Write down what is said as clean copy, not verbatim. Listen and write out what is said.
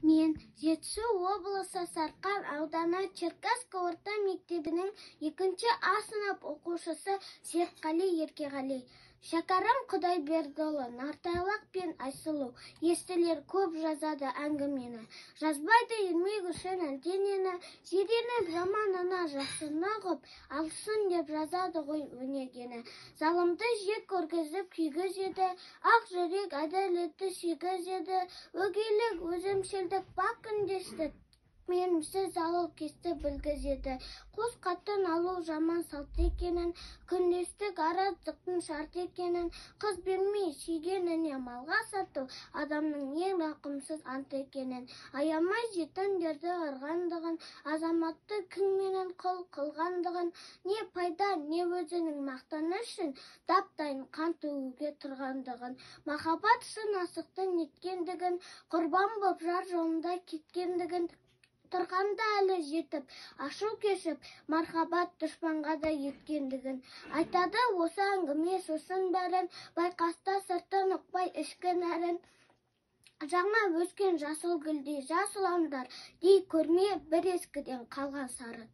Мен Жетісу облысы Сарқан ауданы Черкасск орта мектебінің 2 А сынып оқушысы Серікқали Еркеғали. Шәкәрім Құдайбердіұлы, Нартайлақ пен Айсұлу естілер көп жазады әңгімені. Жазбайды ермек үшін әлденені, жиреніп жаманына жақсыны ғып, алсын деп жазады ғой өнегені. Залымды жек көргізіп күйгізеді, ақ жүрек әділетті сүйгізеді, өгейлік, өзімшілдік, бақ күндестік, мейірімсіз залал кесті білгізеді. Қос қатын алу жаман салт екенін, күндестік араздықтың шарт екенін, қыз бермей сүйгеніне малға сату адамның ең рақымсыз анты екенін, аямай жетімдерді ырғандығын, азаматты күңменен құл қылғандығын, не пайда, не өзінің мақтаны үшін дап-дайын қан төгуге тұрғандығын, махаббат үшін асықты неткендігін, құрбан боп жар жолында кеткендігін, тұрғанда әлі жетіп, ашу кешіп, мархабат дұшпанға да еткендігін. Айтады осы әңгіме сосын бәрін, байқаста сыртын ұқпай ішкі нәрін. Жаңа өскен жасыл гүлдей жас ұландар, дей көрме бір ескіден қалған сарын.